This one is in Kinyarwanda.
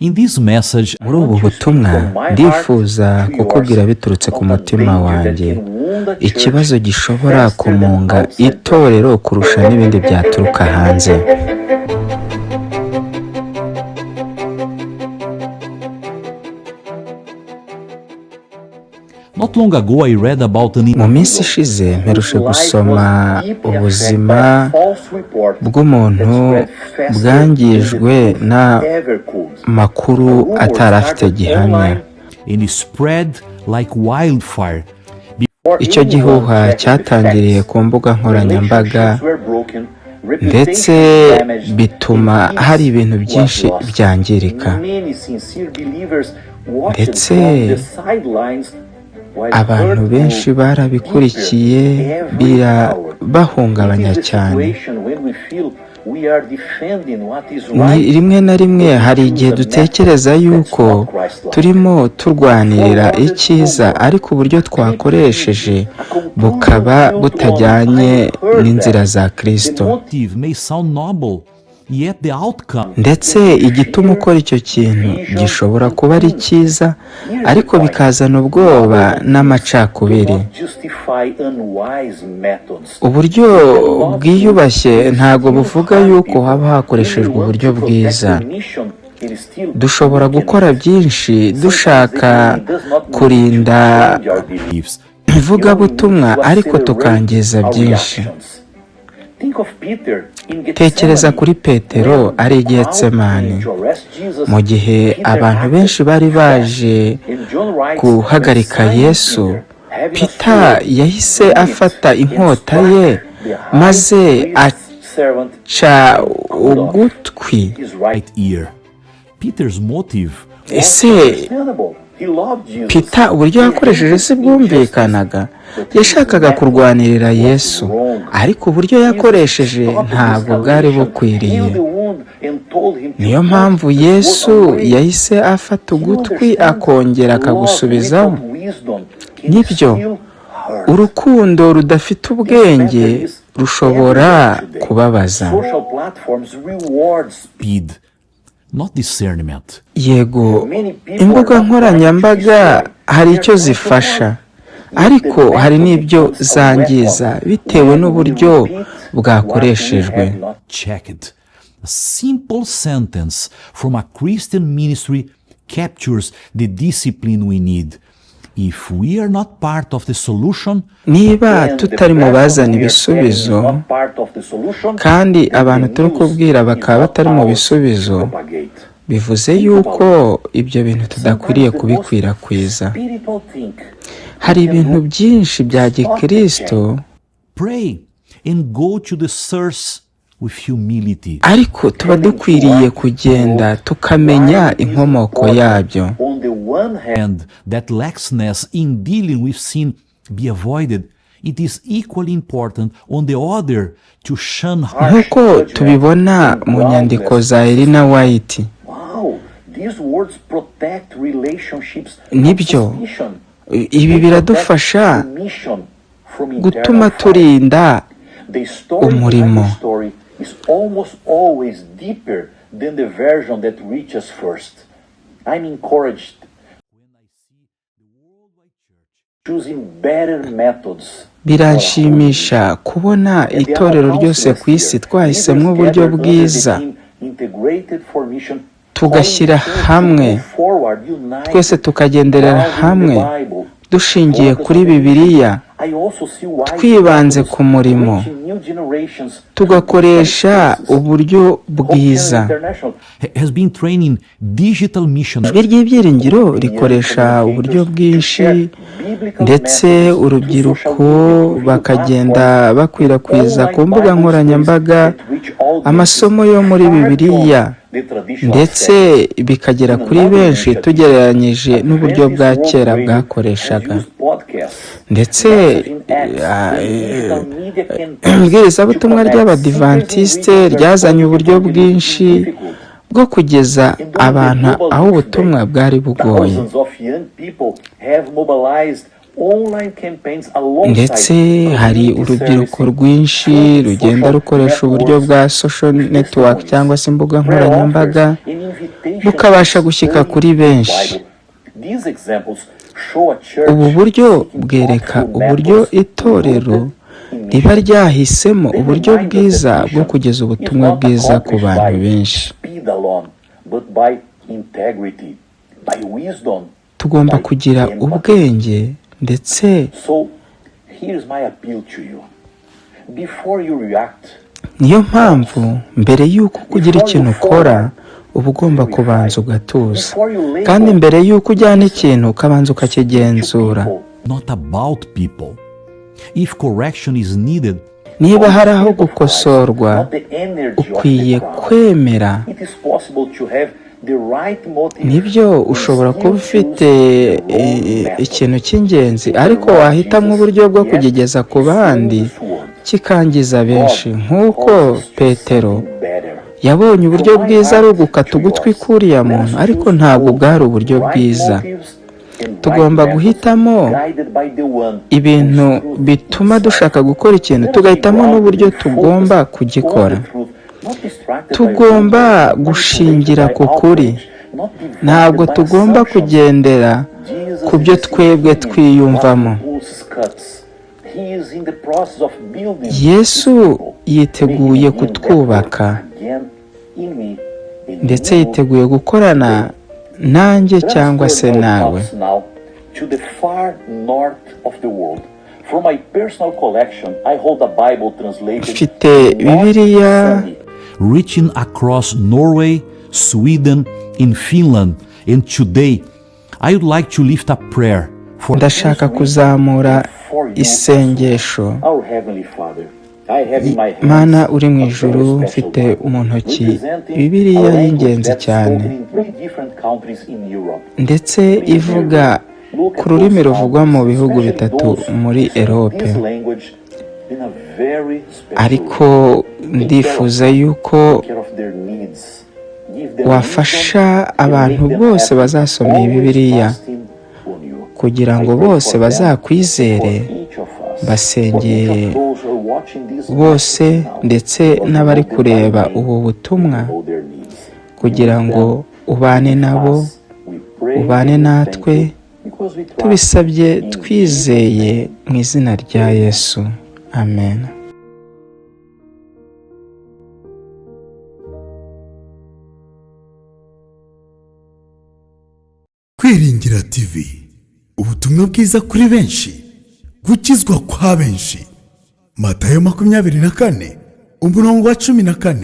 In this message, Muri ubu butumwa ndifuza kukubwira biturutse ku mutima wanjye ikibazo gishobora kumunga itorero kurusha n'ibindi byaturuka hanze. Not long ago I read about an Mu minsi ishize mperutse gusoma ubuzima bw'umuntu bwangijwe n'amakuru atari afite gihamya. And it spread like wildfire. Icyo gihuha cyatangiriye ku mbuga nkoranyambaga, ndetse bituma hari ibintu byinshi byangirika, ndetse abantu benshi barabikurikiye birabahungabanya cyane. Ni rimwe na rimwe hari igihe dutekereza yuko turimo turwanirira icyiza, ariko uburyo twakoresheje bukaba butajyanye n'inzira za Kirisito. Motive may sound noble, yet the outcome Ndetse igituma ukora icyo kintu gishobora kuba ari cyiza, ariko bikazana ubwoba n'amacakubiri. Uburyo bwiyubashye ntabwo buvuga yuko haba hakoreshejwe uburyo bwiza. Dushobora gukora byinshi dushaka kurinda gives ivugabutumwa, ariko tukangiza byinshi. Tekereza kuri Petero ari i Getsemani, mu gihe abantu benshi bari baje guhagarika Yesu. Peter yahise afata inkota ye maze aca ugutwi. Right ear. Peter's motive Ese Peter uburyo yakoresheje si bwumvikanaga? Yashakaga kurwanirira Yesu, ariko uburyo yakoresheje ntabwo bwari bukwiriye. Niyo mpamvu Yesu yahise afata ugutwi akongera akagusubizaho. Nibyo, urukundo rudafite ubwenge rushobora kubabaza. Speed, not discernment. Yego, imbuga nkoranyambaga hari icyo zifasha, ariko hari n'ibyo zangiza bitewe n'uburyo bwakoreshejwe. Checked. A simple sentence from a Christian ministry captures the discipline we need. If we are not part of the solution, Niba tutari mu bazana ibisubizo, kandi abantu turi kubwira bakaba batari mu bisubizo, bivuze yuko ibyo bintu tudakwiriye kubikwirakwiza. Hari ibintu byinshi bya gikristo, pray and go to the source with humility. ariko tuba dukwiriye kugenda tukamenya inkomoko yabyo. And that laxness in dealing with sin be avoided. It is equally important, on the other, to shun Nk'uko tubibona mu nyandiko za Elena White, nibyo, ibi biradufasha gutuma turinda umurimo. Is almost always deeper than the version that reaches first. I'm encouraged choosing better methods. Biranshimisha kubona itorero ryose ku isi twahisemo uburyo bwiza, tugashyira hamwe twese, tukagenderera hamwe dushingiye kuri Bibiliya, twibanze ku murimo, tugakoresha uburyo bwiza. Has been training digital missionaries Ijwi ry'Ibyiringiro rikoresha uburyo bwinshi, ndetse urubyiruko bakagenda bakwirakwiza ku mbuga nkoranyambaga amasomo yo muri Bibiliya, ndetse bikagera kuri benshi tugereranyije n'uburyo bwa kera bwakoreshaga. Ndetse ibwirizabutumwa ry'Abadivantisite ryazanye uburyo bwinshi bwo kugeza abantu aho ubutumwa bwari bugoye. Ndetse hari urubyiruko rwinshi rugenda rukoresha uburyo bwa social network cyangwa se imbuga nkoranyambaga, bukabasha gushyika kuri benshi. Ubu buryo bwereka uburyo itorero riba ryahisemo uburyo bwiza bwo kugeza ubutumwa bwiza ku bantu benshi. Tugomba kugira ubwenge ndetse niyo mpamvu mbere y'uko kugira ikintu ukora, uba ugomba kubanza ugatuza, kandi mbere y'uko ujyana ikintu ukabanza ukakigenzura. Not about people. If correction is needed, Niba hari aho gukosorwa, ukwiye kwemera. Nibyo, ushobora kuba ufite ikintu cy'ingenzi, ariko wahitamo uburyo bwo kugigeza ku bandi kikangiza benshi, nk'uko Petero yabonye uburyo bwiza ari ugukata ugutwi k'uriya muntu, ariko ntabwo bwari uburyo bwiza. Tugomba guhitamo ibintu bituma dushaka gukora ikintu, tugahitamo n'uburyo tugomba kugikora. Tugomba gushingira ku kuri. Ntabwo tugomba kugendera ku byo twebwe twiyumvamo. Yesu yiteguye kutwubaka, ndetse yiteguye gukorana nanjye cyangwa se nawe. To the far north of the world. From my personal collection, I hold a Bible translated Mfite Bibiliya reaching across Norway, Sweden, and Finland. And today, I would like to lift up prayer for Ndashaka kuzamura isengesho. Our Heavenly Father. I have in my hands Mana uri mu ijuru, mfite mu ntoki Bibiliya y'ingenzi cyane, ndetse ivuga ku rurimi ruvugwa mu bihugu bitatu muri Erope, ariko ndifuza yuko wafasha abantu bose bazasoma iyi Bibiliya kugira ngo bose bazakwizere. Basengeye bose, ndetse n'abari kureba ubu butumwa, kugira ngo ubane nabo, ubane natwe. Tubisabye twizeye mu izina rya Yesu, amen. Kwiringira TV, ubutumwa bwiza kuri benshi, gukizwa kwa benshi. Matayo 24 umurongo wa 14.